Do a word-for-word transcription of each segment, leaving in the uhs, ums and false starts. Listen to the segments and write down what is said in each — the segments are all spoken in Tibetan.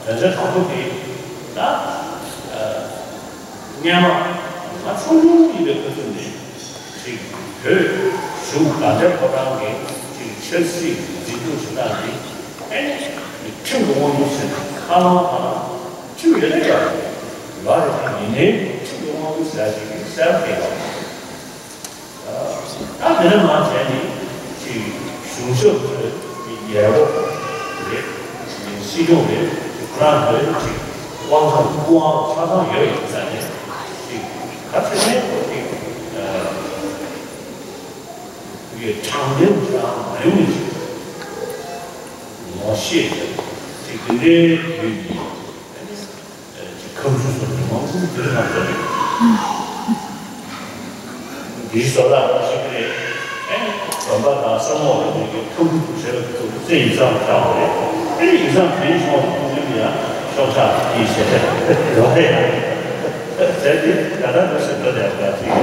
དོན་ཚན་དང་པོ་དེ་ད་སྔོན་མ་ང་ཆུང་ཆུང་ཡིན་པའི་སྐབས་སུ་ནས་ཅིག་བོད་གཞུང་དགའ་ལྡན་ཕོ་བྲང་གི་ཅིག་ཆབ་སྲིད་འཛིན་སྐྱོང་བྱེད་སྟངས་འདི་ཨེ་ནི་ཁྲིམས་ཀྱི་དབང་སྒྱུར་ཟེར་ན་ཧ་ལམ་ཧ་ལམ་ཁྲིམས་ཡོད་ན་ཡག་ཡོད་རེད། ཡིན་ནའི་ཁྲིམས་ཀྱི་དབང་སྒྱུར་ཟེར་ཡ་ཞིག་གི་གསལ་པོ་ཡོད། ད་དེ་ནས་མར་བྱས་ནས་ཅིག་གཞུང་ཞབས་ཚོས་རྒྱལ་པོ་རེད། སྲིད་སྐྱོང་རེད། ཁོ་རང་ཚོའི་ཅིག་དབང་ཐང་སྐུ་དབང་ཆ་ཚང་ཡོད་ཡིན་ཙང་ནས་ཅིག་ག་ཚོད་ནས་ཁོ་ཅིག་དྲང་བདེན་དྲང་མ་ཡོང་ནས་ཅིག་ངོ་ཤེས་ཅིག་དེ་འདྲའི་ཡོད་ཡིན། ཁམས་ཆུ་སོགས་ཀྱི་མང་ཚོགས་འདིར་ནང་འགྲོ་རེད། འདིའི་བཟོ་ལྟ་ཞིག་རེད། ཨེ་འཛོམས་པ་དང་ས་མོ་རེ་འདི་གི་ཁམས་ཆུ་ཟེར་བ་དེ་ཚོ་ཚེ་ཡིག་ཚང་བཞག་པ་རེད། ཨེ་ཡིག་ཚང་དེའི་ཤོག་ཁུངས་ལེན་ཡང་ཤོག་ཆག་གི་ཞེ་ཐེ་ཡོད་རེད། ཟེར་ཏེ་ད་ལྟ་འདུག་ཟེར་འགྲོ་བསྡད་པ་ཅིག་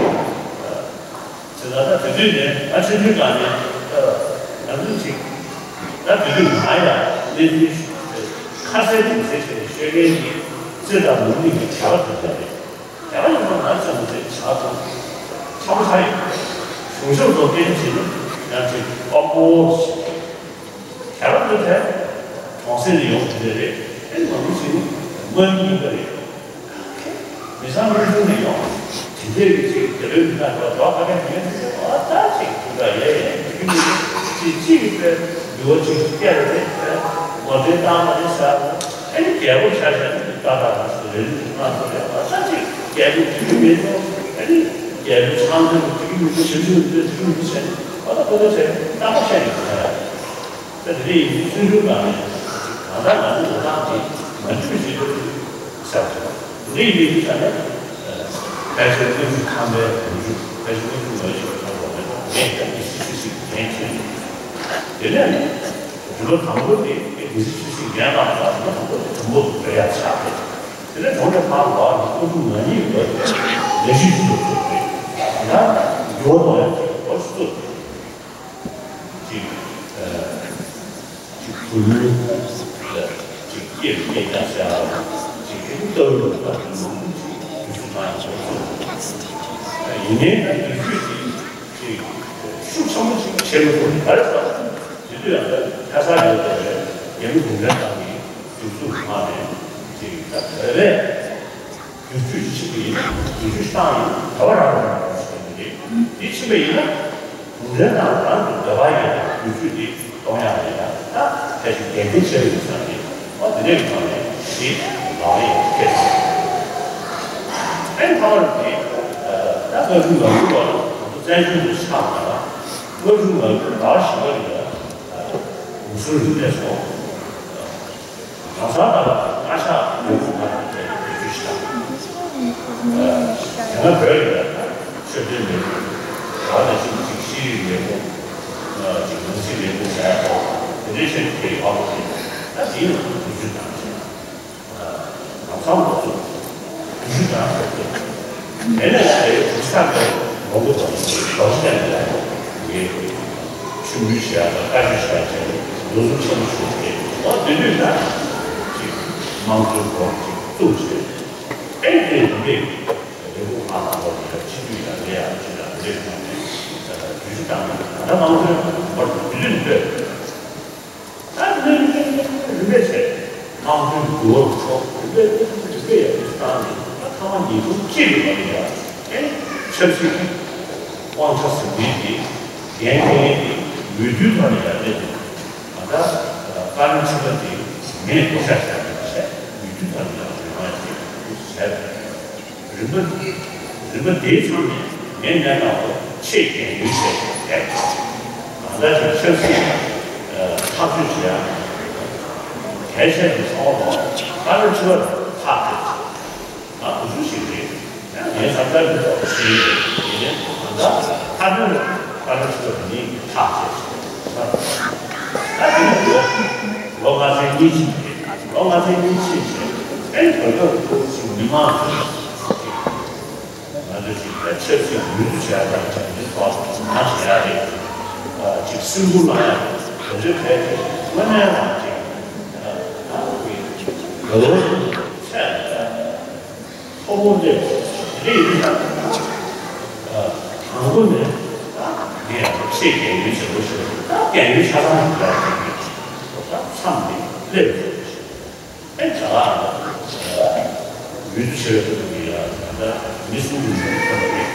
ཟེར་ན་ད་དེ་དུས་ནས་ཨ་ཆེན་ཆུང་གང་ནས་ཨ་ང་ཚོ་ཅིག་ད་དེ་དུས་ང་ཡང་གནས་ཚུལ་ཁ་གསལ་དུ་མཛད་བྱས་ནས་ཤོད་མཁན་གྱི་རྩེ་དང་ལུང་རིགས་ཀྱི་བྱ་བ་དེ་འདྲ་རེད། དེ་བ་ཡིན་ན་ང་ཚོ་མི་ཚེ་ཆགས་སོང་། ཆགས་པ་ཆགས་ཡོད། གཞུང་ཞབས་ཚོ་སྐད་ཆ་བྱས་ན་ཡང་ཅིག་དཔའ་བོ་ཞིག་རེད། དེ་བ་འདི་ཐད་གྲོང་གསེབ་ནས་ཡོང་གི་རེད། ཨེ་ང་ཚོ་ཅིག་སྔོན་ཡིན་པ་རེད། མི་ཚང་མི་ཚང་ནས་ཡོང་། དེ་འདྲའི་ཅིག་དེ་ལོའི་མི་སྣ་འགྲོ་འགྲོ་ཁ་ཁ་ཉན་ཨ་ད་ཅིག་དུ་འདྲ་ཡེ་ཡེ་ཅིག་མི་ཅིག་ཅིག་པའི་འདུལ་བ་ཅིག་སྐྱེ་རེ་རེ་ངོ་སྤྲོད་བཏང་བ་རེད་ཟེར། ཨ་ནི་རྒྱལ་པོ་ཆ་བཞག་ནས་ཏག་ཏག་ང་ཚོ་རེ་རེ་ང་ཚོ་རེ་ཨ་ད་ཅིག་རྒྱལ་པོ་དུས་མེད་དོ། ཨ་ནི་རྒྱལ་པོ་ཆང་འདོན་དུས་མི་ཚོ་ཞིབ་འཇུག་འདོན་དུས་མི་ཚོ་བྱས་ནས་ཨ་ད་ཁོ་ཚོ་བྱས་ནས་རྟག་པར་བཤད་ཡོད་ཟེར། ད་དེ་རིང་ཡིན་ཚུལ་ཆུང་གང་ནས་གང་ལྟར་ང་ཚོ་འགྲོ་སྟངས་དེ་མ་འགྲིག་པ་ཞིག་འགྲོ་ཐུབ་ཟེར་བ་དེ་རེད། འདི་ཡིན་དུས་ཙང་ནས་ཕལ་ཆེར་དངོས་གཞི་ཁང་པའི་བུ་ཆུ་ཕལ་ཆེར་དངོས་གཞི་ངོས་ཀྱི་ཁང་པ་མེད་པ་ངས་ཀྱང་མི་སྲིད་སྲིད་སྲིད་འགན་འཁྱེར་ནས་དེ་ནས་རིམ་པ་དང་པོ་དེ་མི་སྲིད་སྲིད་སྲིད་འགན་བླངས་པ་རིམ་པ་དང་པོ་དེ་དུམ་བུ་རེ་ཡག་ཆགས་ཏེ་དེ་ནས་གྲོང་ཁྱེར་ཕར་ལོག་ནས་དངོས་གཞི་ང་གཉིས་ལོ་ལས་གཞི་ཞིག་ཏུ་བཙུགས་ཏེ་ཡང་འགྱུར་བ་གཏོང་ཡག་གི་འགོ་ཞིག་བཙུགས་ཏེ། ཅིག་ཨ་ཅིག་བུ་ལོན་ཅིག་སྐྱེས་སྐྱེས་ཀྱང་ཟེར་ཅིག་ཨེ་ནི་ལྟ་བུ་ལ་ད་དུང་མང་པོ་ཅིག་དུས་ཚོད་མང་པོ་ཡིན་ནའི་ད་དུས་ཚོད་ཅིག་ཅིག་ཤུགས་ཆེན་པོ་ཅིག་བྱེད་མི་ཐུབ་ག་རེ་ཟེར་དེ་དུས་ཡང་ད་ཁ་སང་ཡོད་པའི་རྒྱ་མི་གུང་ཁྲན་ཏང་གི་སྒྲིག་འཛུགས་ནང་ནས་ཅིག་ད་བོད་པས། བསྒྱུར་བཅོས་ཅིག་བྱེད་ཀྱི་ཡིན། བསྒྱུར་བཅོས་བཏང་ཡིན། ག་བ་རང་རང་རང་བྱེད་ཀྱི་རེད། འདི་ཕྱིན་པ་ཡིན་ན་གུང་ཁྲན་ཏང་རང་གི་འདོད་པ་ཡིན་ན་བསྒྱུར་བཅོས་འདི་གཏོང་ཡག་ཡིན་ན་ད་ཕལ་ཆེར་འགན་འཁྲི་ཆེ་རུ་ཡོད་ས་རེད། ཨོ་དེ་འདྲའི་སྒང་ནས་འདི་ལག་ལེན་འཁེལ་སོང་། ཨེ་ཁ་བར་འདི་ད་སྔ་དྲོ་ང་ཚོ་བར་ང་ཚོ་བཙན་བྱོལ་དུ་ཆགས་པ་ལ་སྔ་དྲོ་ང་ཚོ་ཟླ་བ་བཞི་པ་ཡིན་ན་འུ་ཚོ་རིམ་པས་སོང་། ལམ་སང་ད་ལྟ་བཀའ་ཤག་ལས་ཁུངས་ཁག་ནས་བེད་སྤྱོད་ཞིག་དང་། དེ་སྔ་བོད་ཡིན་ན་ཆོས་དོན་ལས་ཁུངས་རང་ནས་ཅིག་ཅིག་ཤེས་རིག་ལས་ཁུངས་ཅིག་ནང་སྲིད་ལས་ཁུངས་ཟེར་ཡག་ཐོག་དེ་འདྲའི་ཆེད་དུ་དེ་ཡོད་པ་དེ་ད་དེའི་ནང་དུ་བེད་སྤྱོད་བཏང་ཆེད། ལམ་སང་ལོགས་སུ་བསྒྱུར་བཅོས་གནང་དགོས་ཀྱི། དེ་ནས་དེའི་དུས་ས་ནས་ལོ་འགོ་དང་ལོ་ཤས་ནས་ངས་ཞུ་མོལ་བྱས་དང་བཀའ་ཆོས་བྱས་བྱས་ནས་འདུ་འཛོམས་ཆེན་པོ་ཞིག་བྱས། འོ་དེ་དུས་ན་ཅིག་དམངས་གཙོའི་སྐོར་ཅིག་བཙུགས་བྱས། ཨེ་དེ་རིམ་པས་ལས་ཁུངས་ཁག་ནང་ལོགས་ནས་སྤྱི་འཐུས་ཡར་ལས་ཡར་ཅིག་ལ་ལས་ཁུངས་ནས་བསྒྱུར་བཅོས་བཏང་ནས་ད་ལྟ་དམངས་གཙོའི་སྐོར་དུ་དུས་ལས་འདོད། ད་ནི་རིམ་པས་བྱས། དམངས་གཙོའི་འགྱུར་བ་ཚོ་རིམ་པས་རིམ་པས་ཡར་རྒྱས་བཏང་ནས་ད་ཐ་མ་ཉིས་སྟོང་གཅིག་ལ་མ་ཡར་ཨེ་ཆབ་སྲིད་ཀྱི་དབང་ཆ་ཟིན་མཁན་གྱི་འགན་འཁྱེར་མཁན་གྱི་འོས་བསྡུའི་ཐོག་ནས་ཡར་སླེབས་ཏེ་ད་ལྟ་བཀའ་བློན་ཁྲི་པ་དེ་ངས་བསྐོ་བཞག་བྱས་པ་བྱས་འོས་བསྡུའི་ཐོག་ནས་ཡར་ལས་དབང་ཡར་རྒྱས་བྱས། རིམ་པ་རིམ་པ་དེའི་མཚམས་ནས་ངས་ཉར་ཡག་པོ་ཆེས་རྒྱལ་ཡོལ་བྱས་ཏེ་གང་ལྟར་ཅིག་ཆབ་སྲིད་ཐག་གཅོད་བྱེད་ཡག་གལ་ཆེ་བའི་ཚོགས་པ་བཀའ་བློན་ཁྲི་པ་ཐག་བཅད་ང་དུ་སུ་ཞིག་རེད། ཡང་ངས་ས་མཐར་མི་ཐོག་ཞིག་ཡིན་ནའི་གང་ལྟར་ཐག་གཅོད་བཀའ་བློན་ཁྲི་པ་ནི་ཐག་བཅད་སོང་། ད་དེ་ནས་ལོ་ལོ་ལྔ་ཚན་གཉིས་ཕྱིན་རེད། ལོ་ལྔ་ཚན་གཉིས་ཕྱིན་རྗེས་ཨེ་བོད་སྐབས་ཐུག་ཅིག་མི་མང་ཚོས་ཅིག་ང་ཚོས་ཅིག་ཆབ་སྲིད་འོས་བསྡུ་བྱས་པ་དང་དེ་ཚོ་མ་བྱེད་ཡ་རེད། ཅིག་སེམས་ཁུར་བླངས་ཡ་རེད། དེ་ཚོའི་གྲས་དེ་དངོས་གནས་རང་ཅིག་ད་དེ་ ཡོད་ཚད་ཚོགས་པ་འདི་རེད་ཡིན་ན། དང་པོ་ནས་ངས་ཡང་ཆེས་རྒན་ཡོལ་བྱེད་དགོས་ཞེས་ད་རྒན་ཡོལ་ཆ་ཚང་ཡོད་པ་ཞིག་གིས་མཚམས་འདི་སླེབས་ཡོད་ཞེས། ཨེ་ད་ཡུལ་དུ་ཆེ་བའི་ཁུལ་དུ་ཡང་ད་མི་གསུམ་གྱི་ནང་ཐོན་པ་རེད།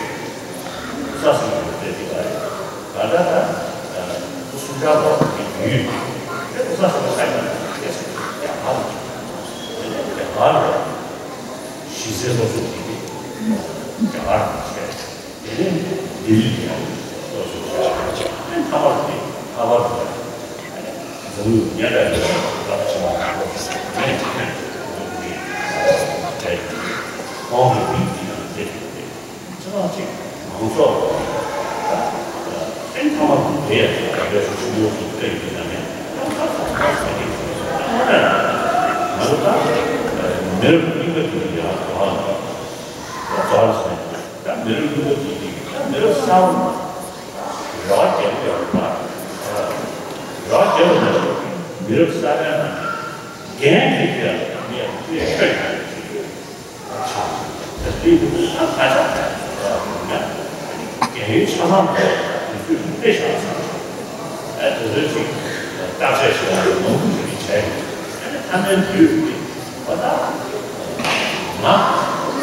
ས་སུ་ཡོད་པའི་དེ་ག་རེད། ད་ལྟ་ད་སུམ་ཆར་བ་གི་ཡུལ་དེ་ས་སུ་ས་ཡོད་ཀྱི་ཡ་ཧ་ལ་ཡ་ཧ་ལ་གཞི་རྩའི་སློབ་གསོ་དེ་གི་ཡ་ཧ་ལ་བྱས། དེ་ནས་ལྡི་ལི་དུ་ཡང་སློབ་གསོ་བྱས། ཨེ་མཐའ་མར་དེ་ཁ་པར་དུ་ཡང་འཛམ་བུ་གླིང་ཉེ་འདྲ་ཡོད་པ་རབ་ཆེ་བ་སློབ་གསོ་དེ་ནས་དེ་ནས་དེ་ཁོང་གི་མིང་དེ་ཡང་དེ་དེ་ཅི་ཐག་ཅིག་མང་ཚོགས་ཨེ་མཐའ་མར་དེ་ཡང་དེ་ཡང་སློབ་གསོ་ཆེན་མོ་དེ་སྤེལ་ཡོད་ན་ཡང་ཡང་ཁ་ཁ་ཁ་ཁ་དེ་ང་ཚོ་ད་མི་རབས་གཉིས་པ་དེ་ཡང་ག་ལ་ད་མི་རབས་གསར་པ་དེ་ཡང་མི་རབས་གསར་པ་རེ་བ་རྒྱབ་ཡོད་པ། རེ་བ་རྒྱབ་ཡོད་ན་མི་རབས་གསར་པའི་ནང་ནས་འགན་འཁྱེར་ཡག་མི་ཡག་མི་ཤོད་ཡག་ཆགས། ད་དེ་ཡིན་དུས་ད་ད་ད་ཡང་རྒན་ཡོལ་ཆ་ཚང་དེ་དུས་ཚོད་དཔེ་བཞག་ཚར། ཨ་དེ་ཚོའི་ཅིག་བརྟག་དཔྱད་བྱེད་ཡག་མང་པོ་ཞིག་བྱས། ཨ་ནི་ཐ་མའི་དུས་ཀྱི་བ་ད་ང་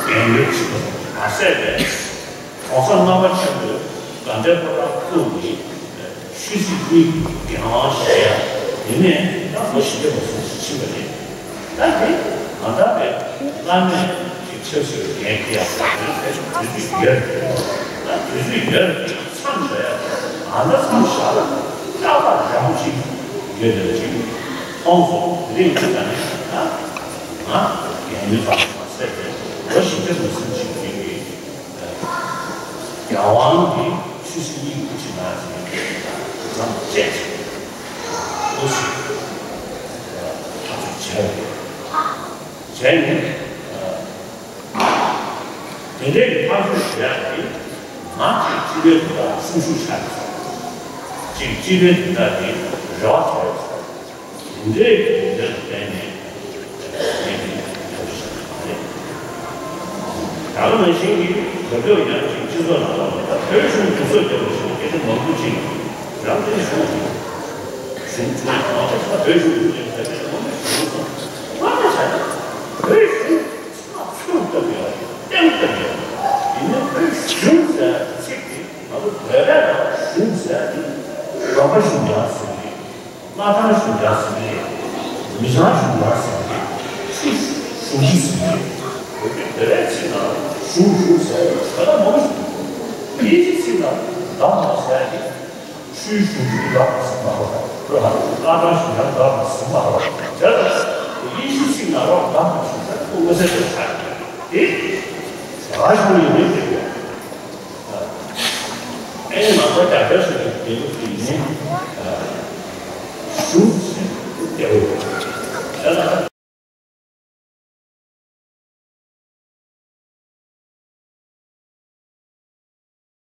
རྒན་ཡོལ་ཆེ་བ་མ་ཟད་པའི། གོང་ས་ལྔ་པ་ཆེན་པོས་དགའ་ལྡན་ཕོ་བྲང་ཁུལ་གྱི་ཆོས་སྲིད་གཉིས་ཀྱི་འགན་དབང་བཞེས་ཡ་དེ་ནས་ད་ལོ་བཞི་བརྒྱ་ལ་སོང་ཞིག་ཕྱིན་པ་རེད། ད་དེ་ང་ད་བས་བླ་མས་ཀྱི་ཆབ་སྲིད་འགན་འཁྱེར་ཡ་དེ་ནས་དུས་ཚོད་ཡོད་རེད། ད་དུས་ཚོད་ཡོད་རེད། མཚམས་བཞག་ཡ་ང་ད་མཚམས་བཞག་ལ་ཏག་ཏག་རང་ཅིག་ཡོད་རེད་ཅིག་མཐོང་སོང་། དེ་རིང་འདི་ད་ནས་ད་ང་རྒན་ཡོལ་ཙམ་མ་ཟད་པའི་ལོ་བཞི་བརྒྱ་ལ་སོང་ཞིག་ཕྱིན་པའི། རྒྱལ་དབང་གི་ཆོས་སྲིད་གཉིས་ཀྱི་ཕྱི་ནང་ཞིག་ལམ་བཅད་ཅིག་འོ་ཞིག་ཐག་གཅོད་བྱས་པ་རེད། བྱས་ནས་དེ་འདྲའི་གི་ཐག་གཅོད་བྱས་ཡག་གི་ང་ཅིག་སྤྱི་པའི་དོན་དག་སེམས་ཤུགས་ཆག་གི་སོང་། ཅིག་སྤྱི་པའི་དོན་དག་གི་རེ་བ་ཆག་གི་སོང་། དེ་འདྲའི་གི་དོན་དག་ལ་བརྟེན་ནས། ད་ག་ནང་བཞིན་གྱི་བོད་སྐྱོར་ཡང་ཅིག་སྤྱི་ཚོགས་ནང་ལ་ད་བོད་གཞུང་སྒྲིག་འཛུགས་སྐྱོང་བ་ཞིག་སྐད་ཆ་མང་པོ་ཅིག་རང་བཙན་གཞུང་གཞུང་གཞུང་མང་པོ་ཞིག་བོད་གཞུང་སྒྲིག་འཛུགས་སྐད་ཆ་མང་པོ་ཞིག་གསུངས་སོང་། ང་ལ་བྱས་ན་བོད་གཞུང་ཚུར་བཏབ་ཡོད་རེད། བཏང་བཏབ་ཡོད་རེད། ཡིན་ནའི་བོད་གཞུང་ཟེར་ཚིག་དེ་ང་ཚོ་བོད་པའི་ནང་གཞུང་ཟེར་དེ་རོགས་པ་གཞུང་ཡང་ཟེར་གི་རེད། མངའ་ཐང་གཞུང་ཡང་ཟེར་གི་རེད། མི་ཆང་གཞུང་ཡང་ཟེར་གི་རེད། ཆུ་གཞུང་གི་ཟེར་གི་རེད། བོད་ཀྱི་བོད་པའི་ཚིག་ནང་གཞུང་གཞུང་ཟེར་གི་ད་ལྟ་མང་པོ་ཞིག་འདུག་དབྱིན་ཇིའི་ཚིག་ནང་government་ཟེར་གི་ཆུའི་གཞུང་གི་government་ཟེར་མ་གོ་ར། མངའ་ཐང་གཞུང་ཡང་government་ཟེར་མ་གོ་ར། དེ་ལ་དབྱིན་ཇིའི་ཚིག་ནང་རོགས་government་གཞུང་ཟེར་ཁོ་མངོན་གསལ་དོད་ཆགས་ཡོད་དེ། རྒྱ་གར་གཞུང་ཡིན་མིན་